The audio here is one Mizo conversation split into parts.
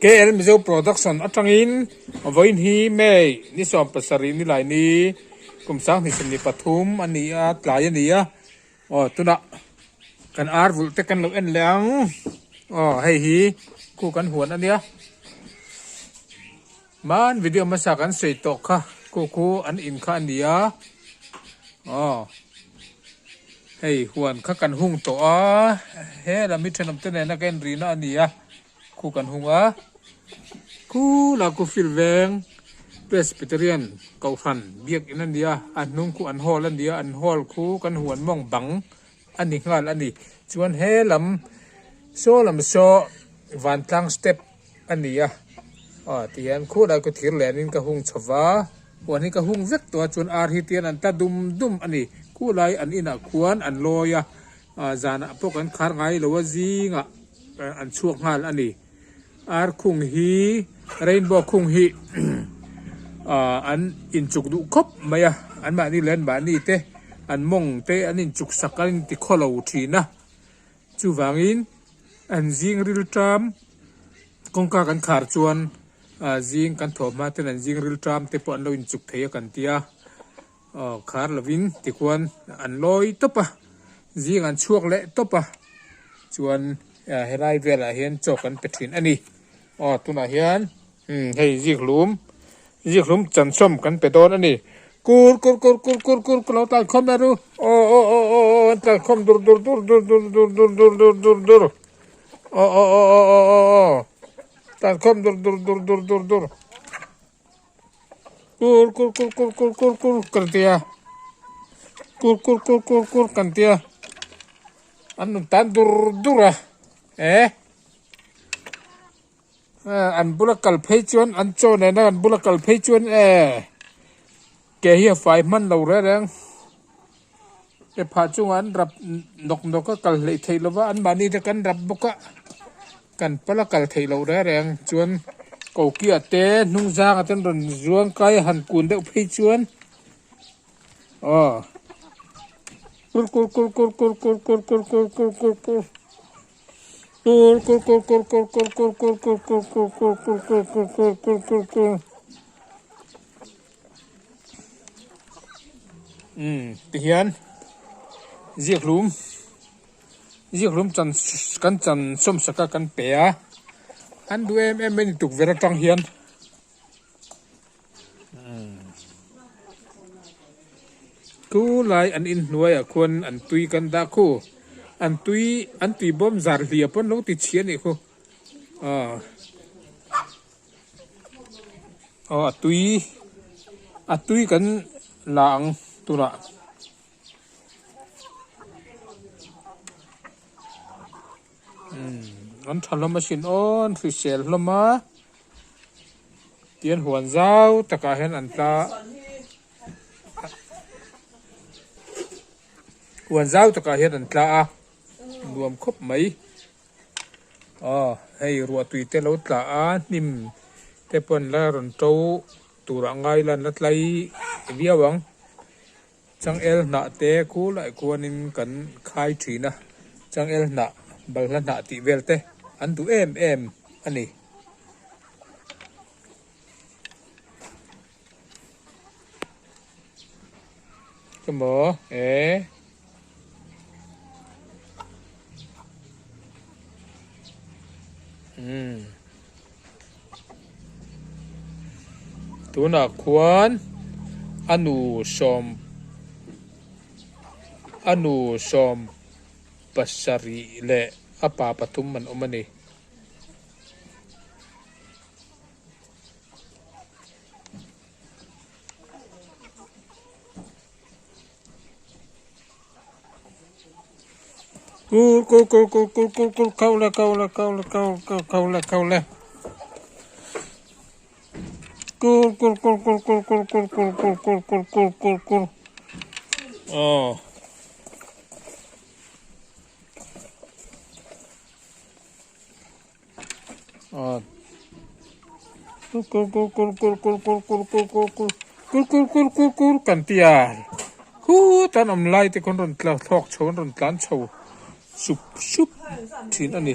KL Mizo Production atangin vawiin hi May ni 17 nilai ni kum 2023 a ni a tlai a ni a aw tunah kan ar vulh te kan lo en leh ang aw hei hi khu kan huan a nia hman video hmasa kan sawi tawh kha khu khu an in kha a ni a aw. Hei huan kha kan hung tawh a, he lam hi thenawm te nena ka en rihna a ni a, khu kan hung a, khu la khu fil veng Presbyterian Kohhran biakin a ni a, a hnung khu an hall a ni a, an hall khu kan huan mawng bang a ni nghal a ni, chuan he lam saw lam saw vantlang step a ni a aw tihian khu lai khu thir lianin ka hung chho va huan hi ka hung vek tawh a chuan ar hi tian an ta dum dum a ni khu lai an inah khuan an lawi a ah zanah pawh kan khar ngai lo a zingah an chhuak nghal a ni ar khung hi rainbow khung hi ah an inchuk duh khawp mai a an mahni leh an mahni te an mawng te an inchuk sak a in ti khawlo thin a chuvangin An zing rilṭam kawngka kan khar chuan ah zing kan thawh hma ten an zing rilṭam te pawh an lo inchuk thei a kan tia aw khar lovin tikhuan an lawi tawp a zing an chhuak leh tawp a chuan ah helai velah hian chaw kan pe thin a ni aw tunah hian umm hei zikhlum zikhlum chansawm kan pe dawn a ni kur kur kur kur kur kur ka lo tlankhawm e ru aw aw aw aw aw an tlankhawm dur dur dur dur dur dur dur dur dur dur dur aw aw aw aw aw aw aw tlankhawm dur dur dur dur dur dur kur kur kur kur kur kur kur kan tia kur kur kur kur kur kan tia an rawn tan dur dur a eh. An bula kal phei chuan an chaw nena an bula kal phei chuan eh ke hi a fai hman lo reng reng ke phah chungah an rap nawk nawk a kal hleih theih lova an mahni te kan rap bawk a kan pala kal theih loh reng reng chuan kokia te hnung zangah te an rawn zuang kai a han kun deuh phei chuan aw kur kur kur kur kur kur kur kur kur kur kur kur. Kur kur kur kur kur kur kur kur kur kur kur kur kur kur kur kur kur kur kur umm tihian ziakhlum ziakhlum chan kan chan sawm sak a kan pe a an duh em em mai ni tukverh atang hian umm Chu lai an inhnuaiah khuan an tui kan dah khu. An tui an tui bawm zar hliah pawn lo ti chhia nih khu. Aw aw a tui a tui kan la ang tunah. Umm an tha hlawm asin aw an hrisel hlawm a tian huan zau takah hian an tla huan zau takah hian an tla a nuam khawp mai aw hei ruah tui te lo tla a hnim te pawh an la rawn to tur ah ngai la an la tlai viau ang. Changel hnah te khu lai khuanin kan khai thin a, changel hnah, balhla hnah tih vel te an duh em em a ni. Chemaw e. Umm. Tunah khuan a nu sawm a nu sawm pasarih leh a pa pathum an awm a ni. Kur kur kur kur kur kur kur kau le kau le kau le kau kau kau le kau le kur kur kur kur kur kur kur kur kur kur kur kur kur kur aw aw kur kur kur kur kur kur kur kur kur kur kur kur kur kur kur kur kan ti a khut an awm lai te khawn rawn tla thlawk chho an rawn tlan chho sup sup thin a ni.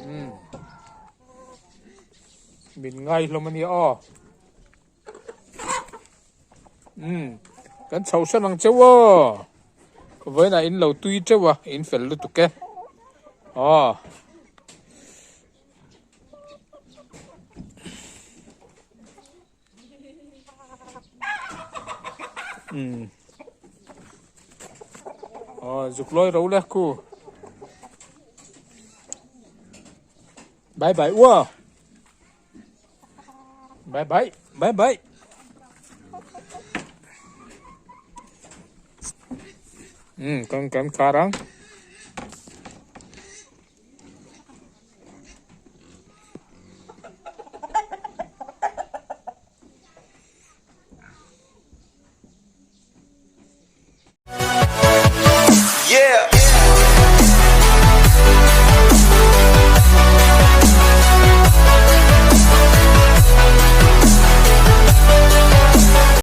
Umm min ngai hlawm a nia aw. Umm kan chho hran ang cheu aw. Vawiinah in lo tui teuh a, in fel lutuk e. Aw. Umm. Aw zuk lawi ro le khu. Bye bye ua. Bye bye. Bye bye. Umm kan kan khar ang.